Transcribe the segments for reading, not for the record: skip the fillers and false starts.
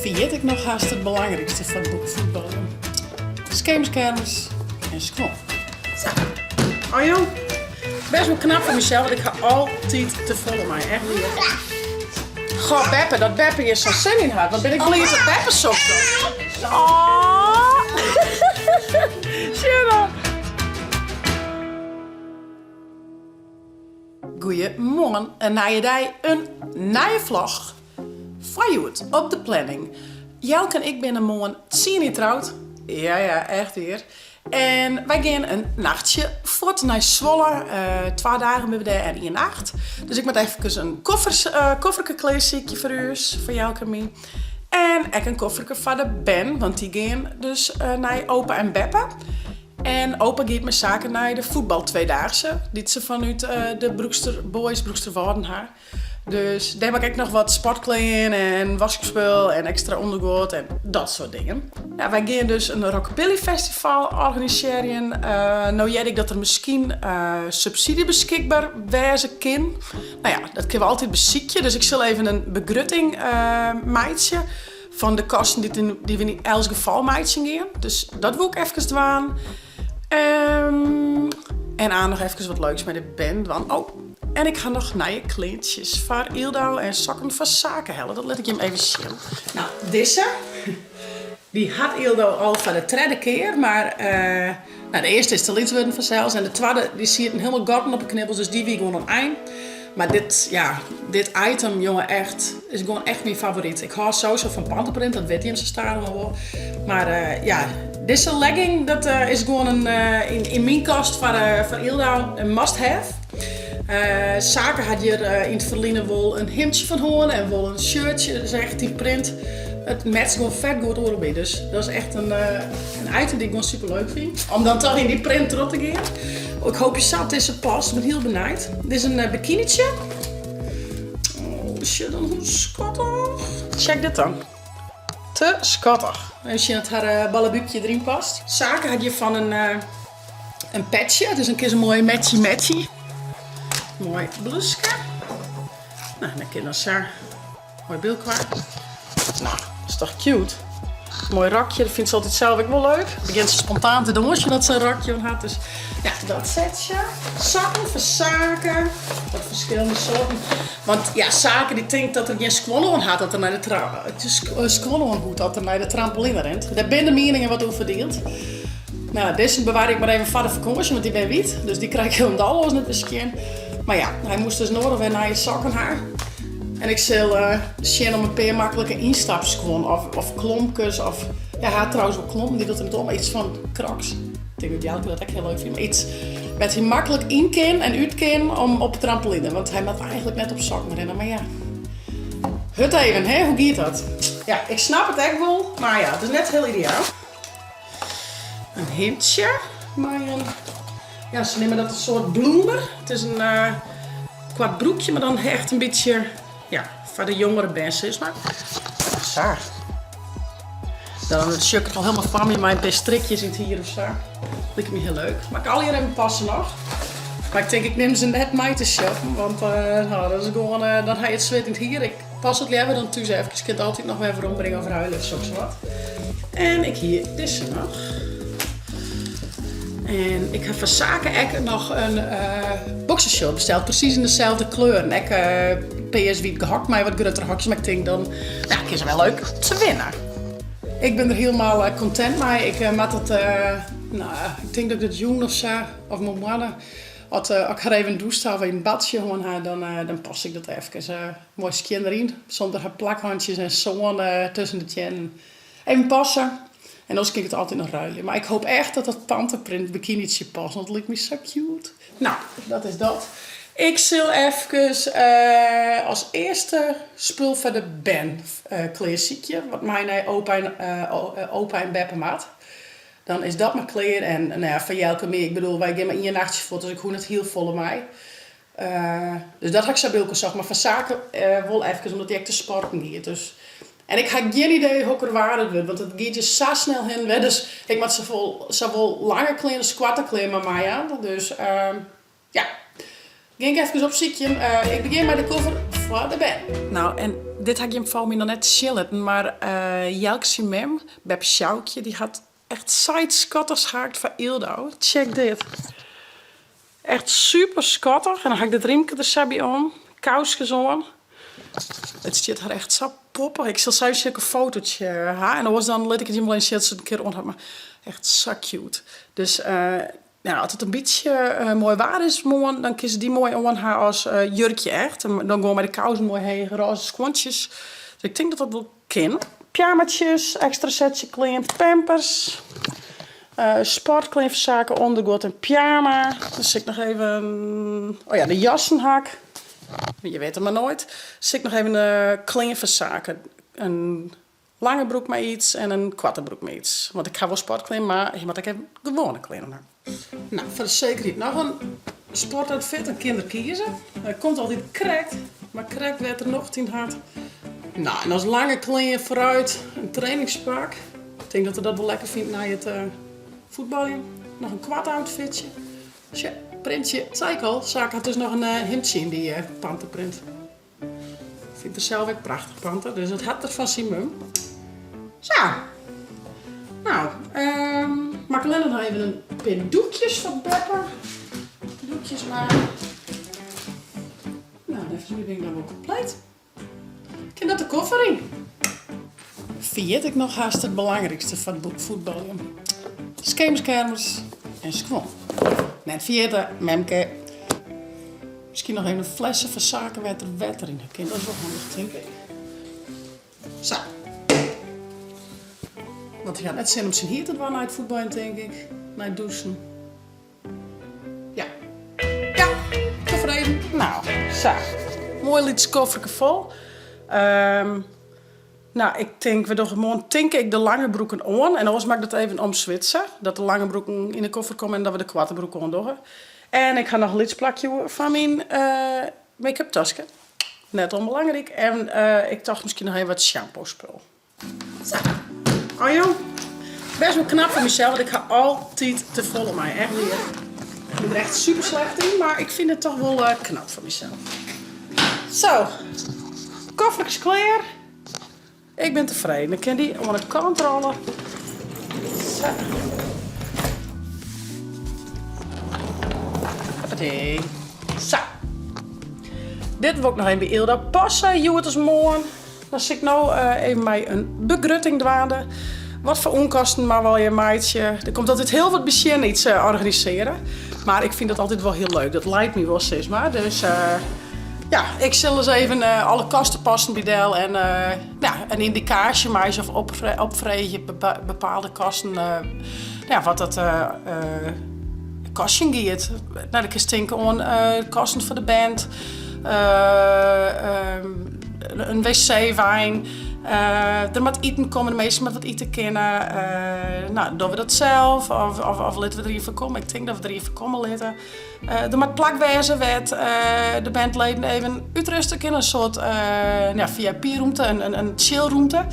ferjit ik noch hast it belangrykste foar it fuotbaljen. Skemerskermis en skuon. Sa. Oh jong. Best wol knap fan mysels, want ik ha altyd te folle mei. Echt wier. Goh, Beppe, dat Beppe hjir sa'n sin yn hat. Wat bin ik bliid dat Beppe soks docht. Oh. Sjen dan. Goeiemoarn, in nije dei, in nije vlog. Foar hjoed op de planning. Jelke en ik binne moarn tsien jier troud. Ja, ja, echt wier. En wy gean in nachtsje fuort nei Zwolle. Twa dagen binne we dêr en ien nacht. Dus ik moat efkes in koffers, kofferke klearsykje foar ús, foar Jelke en my. En ek in kofferke foar de bern, want dy gean dus nei opa en beppe. En opa giet mei Sake nei de fuotbaltweedaagse, dy't se fanút de Broekster Boys, Broeksterwâlden ha. Dus dêr moat ik ek noch wat sportklean en waskspul en ekstra ûnderguod en dat soart dingen. Ja, wy gean dus in Rockabilly festival organisearjen. No hearde ik dat der miskien subsydzje beskikber wêze kin. No ja, dat kinne we altyd besykje. Dus ik sil even in begrutting meitsje fan de kosten dy't we yn elts gefal meitsjen gean. Dus dat woe ik efkes dwaan. En aan noch efkes wat leuks mei de bern dwaan. Oh, en ik ha noch nije kleantsjes foar Yldau en sokken foar Sake helle. Dat lit ik jim even sjen. No, dizze, dy hat Yldau al foar de tredde kear, mar no, de earste is te lyts wurden fansels en de twadde dy sieten hielendal gatten op 'e knibbels, dus dy wie gewoan oan ein. Mar dit, ja, dit item, jonge, echt, is gewoan echt myn favoryt. Ik hâld sowieso fan panterprint, dat wit jim sa stadichoan wol. Mar ja, dizze legging, dat is gewoan in, yn myn kast foar, foar Yldau in must have. Sake hat hjir yn it ferline wol in himdsje fan hân en wol in shirtsje, dus echt dy print, it matcht gewoan fet goed oeral by. Dus dat is echt in item dy't ik gewoan super leuk fyn. Om dan toch yn dy print troch te gean. Ik hoopje sa dat dizze past, ik bin hiel benijd. Dit is in bikinitsje. Oh, sjoch dan hoe skattich. Check dit dan. Te skattich. Even sjen oft har ballebúkje deryn past. Sake hat hjirfan in, in petsje, dus dan kin se moai matchy matchy. Moai blûske. No, dan kin dan sa moai byelkoar. No, dat is toch cute. Moai rokje, dat fynt se altyd sels ek wol leuk. Begjint se spontaan te dânsjen as se in rokje oan hat. Dus ja, dat setsje. Sokken foar Sake. Wat ferskillende soarten. Want ja, Sake dy tinkt dat er gjin skuon oan hat as er nei de skuon oan hoecht as er nei de trampoline rint. Dêr binne de mieningen wat oer ferdield. No, dizze bewarje ik mar even foar de fakânsje, want dy binne wyt. Dus dy krij ik hielendal oars net wer skjin. Mar ja, hy moast dus noadich wer nije sokken ha. En ik sil sjen om in pear maklike ynstapskuon of klompkes of, ja, hy hat trouwens wol klompen, dy docht him net oan, mar iets fan Crocs. Ik tink dat Jelke dat ek hiel leuk fynt, mar iets wêr't hy maklik yn kin en út kin om op de trampoline, want hy moat eigentlik net op sokken rinne, mar ja. Hurd even, hè, hoe giet dat? Ja, ik snap it ek wol, mar ja, it is net hiel ideaal. In himdsje mei in, ja, se neame dat in soart bloomer. It is in koart broekje, mar dan echt in bytsje, ja, foar de jongere bern sis mar. Sa. Dan sjoch ik it al helemaal foar my mei in pear strikjes yn it hier of sa. Liket my hiel leuk. Moat ik allegear even passe noch. Mar ik tink ik nim se net mei te shoppen, want no, dat is gewoan, dan ha je it swit yn it hier. Ik pas it leaver dan thús efkes, kin it altyd noch wer werombringe of ruile of soks wat. En ik hie dizze noch. En ik ha foar Sake ek noch in boxershort besteld, presys yn dezelfde kleuren. Ek pears-wyt gehokt mei wat gruttere hokjes, mar ik tink dan, ja, kin se wer leuk twinne. Ik bin der hielendal kontent mei. Ik moat it, no, ik tink dat ik dit jûn of sa, of moarn, as ik har even dûst ha of even in badsje hân ha, dan pas ik dat efkes. Moai skjin deryn, sûnder har plakhantsjes en sân tusken de teannen. Even passe. En oars kin ik it altyd noch ruilje. Mar ik hoop echt dat dat panterprint bikinitsje past, want it liket my sa cute. No, dat is dat. Ik sil efkes as earste spul foar de bern klearsykje, wat mei nei opa en beppe moat. Dan is dat mar klear en no ja, foar Jelke en my, ik bedoel, wy gean mar ien nachtsje fuort, dus ik hoech net hiel folle mei. Dus dat ha ik sa by elkoar socht. Mar foar Sake wol efkes, omdat dy ek te sporten giet. Dus, en ik ha gjin idee hokker waar it wurdt, want it giet hjir sa snel hinne en wer. Dus ik moat sawol lange klean as koarte klean mar meijaan. Dus ja, gean ik efkes opsykjen. Ik begjin mei de koffer foar de bern. No, en. Dit ha ik jim folgens my noch net sjen litten, mar Jelke syn mem, Bep Sjoukje, dy hat echt sayts skattichs haakt foar Yldau. Check dit. Echt super skattich. En dan ha ik dit rymke der sa by om. Kouskes oan. It stiet har echt sa poppich. Ik sil sa even sjen of ik in fotootje ha. En oars dan lit ik it jim wol even sjen as se it in kear oan hat. Mar echt sa cute. Dus ja, as it in bytsje moai waar is moarn, dan kin se dy moai oan ha as jurkje echt. Dan gewoan mei de kousen moai heech, rôze skuontsjes. Dus ik tink dat dat wol kin. Pyjamatsjes, ekstra setsje klean, pampers, sportklean foar Sake, ûnderguod en pyjama. Dan sil ik noch even, oh ja, de jassen ha ik. Je witte mar noait. Sil ik noch even klean foar Sake. In lange broek mei iets en in koarte broek mei iets. Want ik ha wol sportklean, mar hy moat ek even gewoane klean oan ha. No, foar de sekerheid noch in sportoutfit, dan kin er kieze. Dat komt altyd krekt, mar krekt wêr't er nocht yn hat. No, en as lange klean foarút in trainingspak. Ik tink dat er dat wol lekker fynt nei it fuotbaljen. Noch in koart outfitsje. Sjoch, printsje, sei ik al, Sake hat dus noch in himdsje yn dy panterprint. Fynt er sels ek prachtich panter, dus dat hat er fan syn mem. Sa. No, moat ik allinnich noch even in pear doekjes foar beppe. Doekjes mar. No, neffens my bin ik dan wol kompleet. Kin dat de koffer yn? Ferjit ik noch hast it belangrykste foar it fuotbaljen. Skeenbeskermers en skuon. Net ferjitte, memke. Miskien noch even in flesse foar Sake wêr't er wetter yn ha kin. Dat is wol handich, tink ik. Sa. Want hy hat net sin om syn hier te dwaan nei it fuotbaljen, tink ik. Nei it dûsen. Ja. Ja, tefreden. No, sa. Moai lyts kofferke fol. No, ik tink, we dogge moarn tink ik de lange broeken oan. En oars moat ik dat even omswitse. Dat de lange broeken yn de koffer komme en dat we de koarte broek oandogge. En ik ha noch in lyts plakje oer foar myn make-up taske. Net ûnbelangryk. En ik tocht miskien noch even wat shampoo-spul. Sa. Oh jong. Best wol knap fan mysels, want ik ha altyd te folle mei. Echt wier. Ik bin der echt super slecht yn, mar ik fyn it toch wol knap fan mysels. Zo. Kofferkes klear. Ik bin tefreden. Dan kin dy oan de kant rôle. Sa. Hoppatee. Sa. Dit wol ik noch even by Ylda passe, hjoed as moarn. Dan sit ik no even mei in begrutting dwaande. Wat foar ûnkosten moatte we allegear meitsje? Der komt altyd hiel wat by sjen iets organisearje. Mar ik fyn dat altyd wol hiel leuk. Dat leit my wol sis mar. Dus ja, ik sil ris even alle kosteposten by del en ja, in yndikaasje meitsje of opfreegje bepaalde kosten, ja, wat dat kostjen giet. No, dan kinst tinke oan kosten foar de band, in wc-wein, der moat iten komme, de minsken moatte wat ite kinne. No, dogge we dat sels of litte we der ien foar komme? Ik tink dat we der ien foar komme litte. Der moat plak wêze wêr't de bandleden even útruste kinne, in soart ja, VIP-rûmte, in chillrûmte.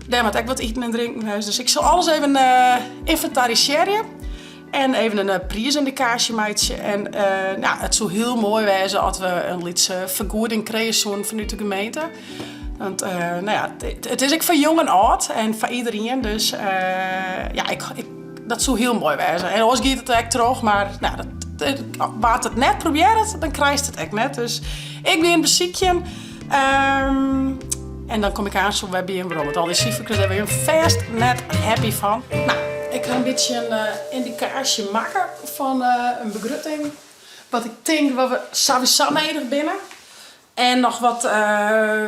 Dêr moat ek wat iten en drinken wêze. Dus ik sil alles even ynventarisearje en even in priisyndikaasje meitsje. En ja, it soe hiel moai wêze as we in lytse fergoeding krije soenen fanút de gemeente. Want no ja, it is ek foar jong en âld en foar iderien. Dus ja, ik Dat soe hiel moai wêze. En oars giet it ek troch, mar no, dat, wa't it net probearret, dan krijst it ek net. Dus ik gean besykjen. Um, en dan kom ik aanst wer by jim werom. Want al dy siferkes, dêr wurde jim fêst net happy fan. No, ik ha in bytsje in uh, yndikaasje makke fan uh, in begrutting. Wat ik tink wat we sawiesa nedich binne. En noch wat uh,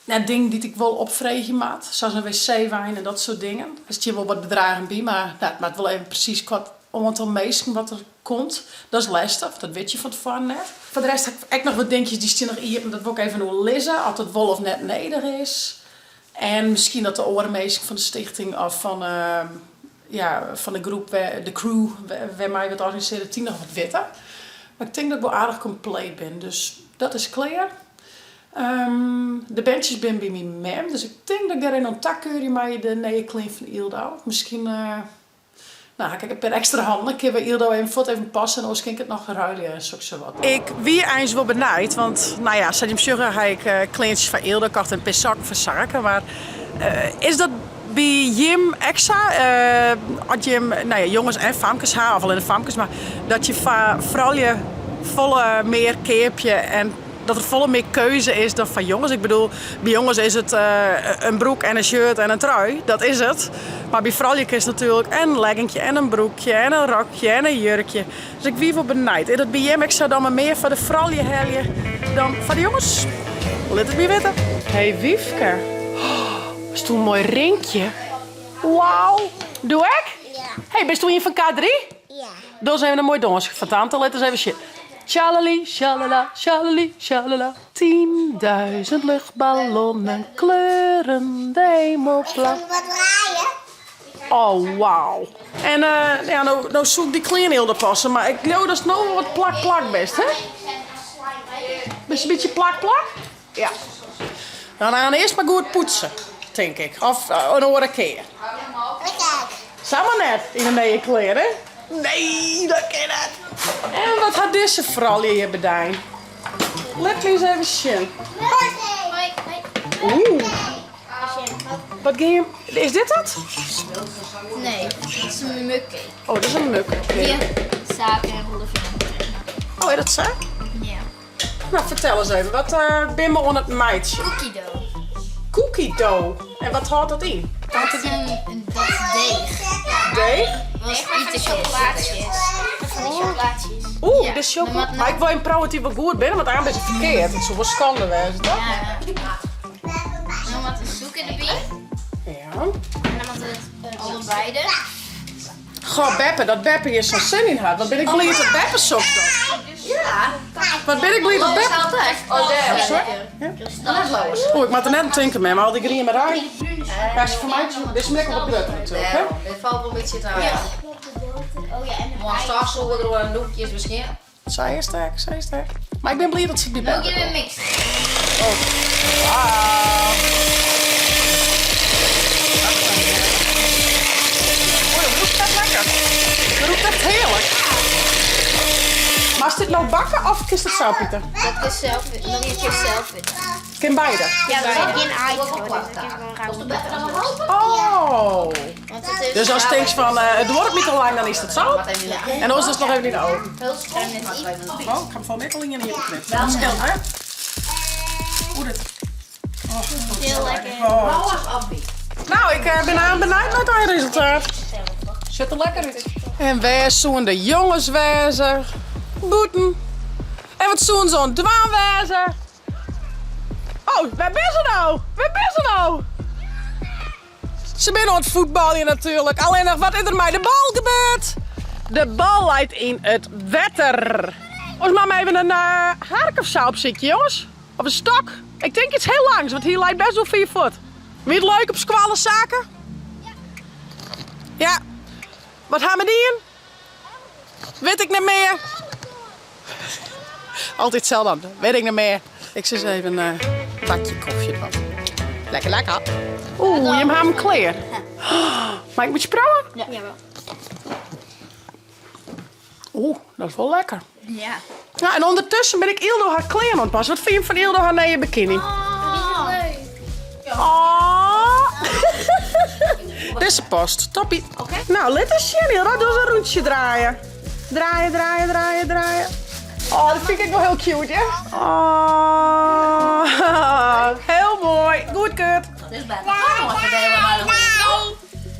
Net dingen dy't ik wol opfreegje moat, sa as in wc-wein en dat soart dingen. Der stean wol wat bedragen by, mar it moat wol even presys kwa oantal minsken wat der komt. Dat is lêstich, dat wit je fan tefoaren net. Foar de rest ha ik ek noch wat dinkjes dy stean noch iepen, dat wol ik even oerlizze oft dat wol of net nedich is. En miskien dat de oare minsken fan de stichting of fan, ja, fan de groep, de crew wêrmei we it organisearje, dat dy noch wat witte. Mar ik tink dat ik wol aardich kompleet bin, dus dat is klear. De berntsjes binne by myn mem, dus ik tink dat ik dêr even oan takeurje mei de nije klean fan Yldau. Miskien, no No ha ik ek in pear ekstra hannen, dan kinne we Yldo even fuort even passe en oars kin ik it noch ruilje en soksawat. Ik wie eins wol benijd, want no ja, sa't jim sjogge ha ik kleantsjes foar Yldo kocht en in pear sokken foar Sarke, mar is dat by jim ek sa? As jim no ja, jonges en famkes ha, of allinne famkes, mar dat je foar froulju folle mear keapje en dat der folle mear keuze is dan foar jonges. Ik bedoel, by jonges is it in broek en in shirt en in trui, dat is it. Mar by froulju kinst natuerlik en in legginkje en in broekje en in rokje en in jurkje. Dus ik wie wol benijd, is dat by jim ek sa dat we mear foar de froulju helje dan foar de jonges? Lit it my witte. Hey Wyfke, oh, is in moai rinkje. Wauw. Doe ek? Ja. Hey, bist ien fan K3? Ja. Doch ris even in moai dânsje foar tante, lit ris even sjen. Tjalali, sjalala, sjalali, sjalala. 10.000 luchtballonnen kleuren de hemel plat. Wat draaien? Oh, wauw. En uh, ja, no, no soe ik dy klean hiel passe, mar ik leau datst no wol wat plak plak bist, hè? Bist in bytsje plak plak? Ja. Dan aan earst mar goed poetse, tink ik. Of eh, in oare kear. Samar net yn 'e nije klean, hè? Nee, dat kin net. En wat hat dizze froulju hjir bedein? Lit my ris even sjen. Hoi. Oeh. Wat gean je... Is dit dat? Nee, dat is in mugcake. Oh, dat is in mug. Ja, Sake en Roelof. Oh, is dat sa? Ja. Nou, fertel ris even, wat uh, binne we oan it meitsjen? Cookie dough. Cookie dough? En wat hâldt dat yn? Dat is een, dat is deeg. Deeg? Dat is ite chocolaatjes. Van die chocolaatjes. Oeh, dit is chocola. Maar ik wil even proeven dat die wel goed binnen, want anders is het ferkeard. It soe wol skande wêze, toch? Ja. Dan moat de sûker derby. Ja. En dan moat it allebei. Goh, Beppe, dat Beppe hjir sa'n sin yn hat. Wat bin ik bliid dat Beppe soks docht. Ja. Wat bin ik bliid dat Beppe... Oh, Oh, sorry. Ja? Oeh, ik moat der net om tinke, mem. Al dy griemerij. Ja, is foar my dit is lekker wat grutter natuerlik, hè? Dit falt wol in bytsje ta. Oh ja, en de Moai stofsûger oer en doekjes miskien. Sa is it ek, sa is it ek. Mar ik bin bliid dat se it by No Beppe gean we dogge. mixen. Oh. Wauw. Oei, dat rûkt echt lekker. Dat rûkt echt hearlik. Moatst dit no bakke of kinst it sa opite? Dat is zelf, dat is zelf witte. Kin beide. Ja, er zit geen ei voor, dus dat is gewoon raar. Oh. Want het is Dus ast tinkst fan eh, it duorret my te lang, dan is it sa. En oars is it noch even yn de oven. Oh, ik ha foar my al ien iepenknipt. Dat skeelt, hè? Oeh, dit. Oh, Heel lekker. Oh. Nou, ik eh, bin aanst benijd nei it einresultaat. Sjocht der lekker út. En wêr soene de jonges wêze? Bûten. En wat soene se oan it dwaan wêze? Oh, wêr binne se no? Wêr binne se no? Se binne oan it fuotbaljen natuerlik. Allinnich, wat is der mei de bal gebeurd? De bal leit yn it wetter. Oars moatte we even in uh, hark of sa opsykje, jonges. Of in stok. Ik tink iets hiel langs, want hy leit best wol fier fuort. Wie it leuk op skoalle, Sake? Ja. Wat ha we dien? Wit ik net mear. Altyd itselde antwurd. Wit ik net mear. Ik sil even in bakje kofje dwaan. Lekker, lekker. Oeh, jim ha him klear. Mei ik in bytsje priuwe? Ja. Jawel. Oeh, dat is wol lekker. Ja. Nou, en ûndertusken bin ik Yldo har klean oan it passen. Wat fine jim fan Yldo har nije bikini? Oh, leuk. Oh. Dizze past. Toppie. Nou, lit ris sjen, Yldo. Doch ris in rûntsje draaie. Draaie, draaie, draaie, draaie. Oh, dat fyn ik ek wol hiel cute, ja? Oh, hiel moai. Goedkeurd. Dat is bijna.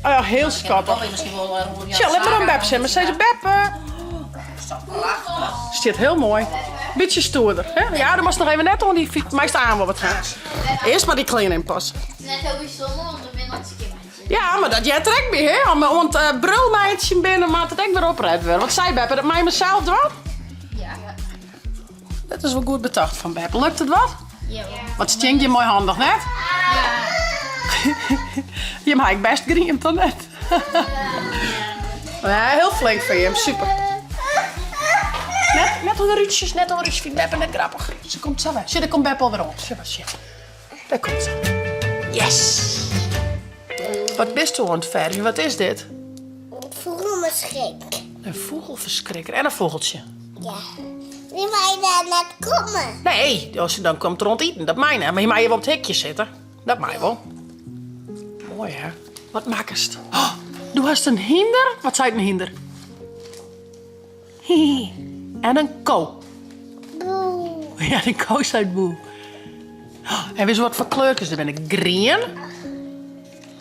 Oh ja, hiel skattich. Tsja, lit mar oan Beppe sjen. Mar sizze Beppe. Stiet hiel moai. Bytsje stoerder, hè? Ja, do moatst noch even net oan dy fyts. Meist aan wol wat ha. Earst mar dy klean ynpasse. Het is net hiel bysûnder, want we binne al skjinmeitsjen. Ja, mar dat heart der ek by, hè? Om oan it eh, brulmeitsjen binne, moat it ek wer oprêd wurde. Wat sei Beppe, dat mei me sels dwaan? Ja. Dat is wol goed betocht fan Beppe. Lukt it wat? Ja. Wat stink je moai handich, net? Ja. Jim ha ek bêst griemd, toch net? Ja, hiel flink fan jim, super. Net, net oan de rútsjes, net oan de rútsjes, fynt Beppe net grappich. Se komt sa wer. Sjoch, dêr komt Beppe alwer oan. Sjoch mar, sjoch. Dêr komt se. Yes! Wat bist do oan it fervjen? Wat is dit? Vroeger. Fûgelferskrik. In fûgelferskrikker en in fûgeltsje. Ja. Dy mei dêr net komme. Nee, as dan komt er oan it iten. Dat mei net. Mar hy mei even op it hikje sitte. Dat mei wol. Moai hè? Wat makkest? Oh, do hast in hynder? Wat seit in hynder? Hihi. En in ko. Boe. Ja, de ko seit boe. Oh, en witst wat foar kleurkes der binne? Grien.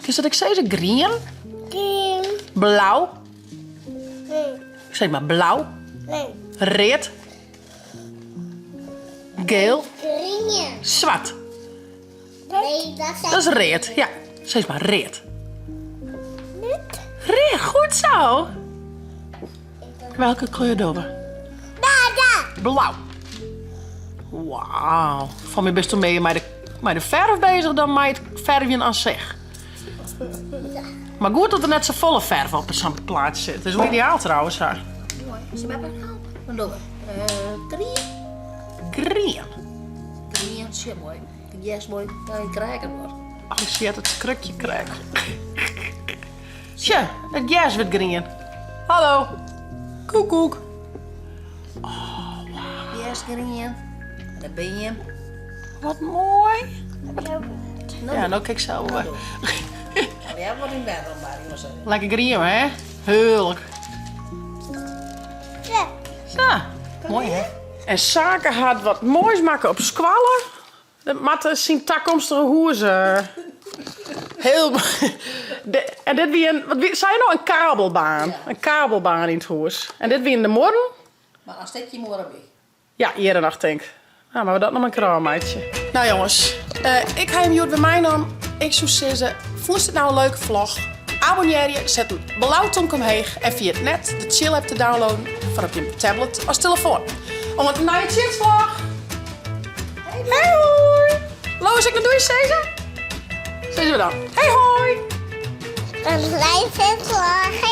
Kinst dat ek sizze? Grien? Grien. Blau. Nee. Sis mar blau. Nee. Read. Geel. Grien. Swart. Nee, dat is... Dat is read, ja. Sis mar read. Read. Read, goed zo. Welke kleur dogge we? Daar, Blau. Wauw. Fan my bist mear mei de, mei de ferf bezich dan mei it fervjen oan sich. Mar goed dat der net safolle ferf op sa'n plaatsje sit. Dat is wol ideaal trouwens. Sa. Moai. Is der Wat dogge we? Uh, grien. Grien. Grien, sjoch moai. De gers moai kraken wordt. Oh, shit, it krukje kraken. Sjoch, it gers wurdt grien. Hallo. Koekoek. Oh, wow. Gers grien. De beam. Wat moai. Ja, no kin ik sels wer. Ja, wat yn bed Lekker grien, hè? Hearlik. Sa, moai hè? En Sake hat wat moais makke op skoalle. Dat moat syn takomstige hûs heel. En dit wie in, wat wie, sei je no? In kabelbaan. In kabelbaan yn it hûs. En dit wiene de muorren. Mar dan stek je muorre by. Ja, hjir en noch tink. Nou, moatte we dat noch mar in kear ôfmeitsje. Nou jonges, ik ha jim hjoed wer meinaam. Ik soe sizze, fûnst it no in leuke vlog? Abonnearje, set in blau tomke omheech en ferjit net de Tsjil app te downloaden foar op jim tablet as telefoan. Oant in nije Tsjilsvlog! Hey hoi! Lois, ek noch doei sizze? Sizze we dan. Hey hoi! Dan blijf ik vlog.